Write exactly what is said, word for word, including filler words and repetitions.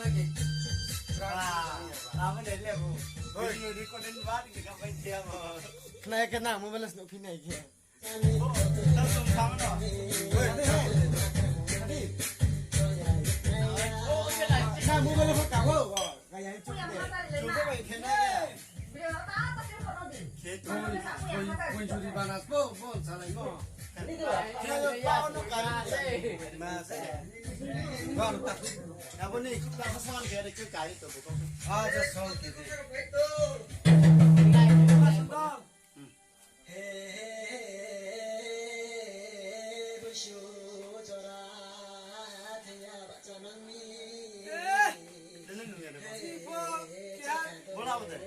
Abo ni lebu. Oi. Video recording ba ni ka bai dia mo. Khna ke na mobile sno phinai ke. Aboni, ta sa saman kaya de kaya to buko. Ah, just song kiti. He he he he bushu jora thaya bacha nangni. Bola bote.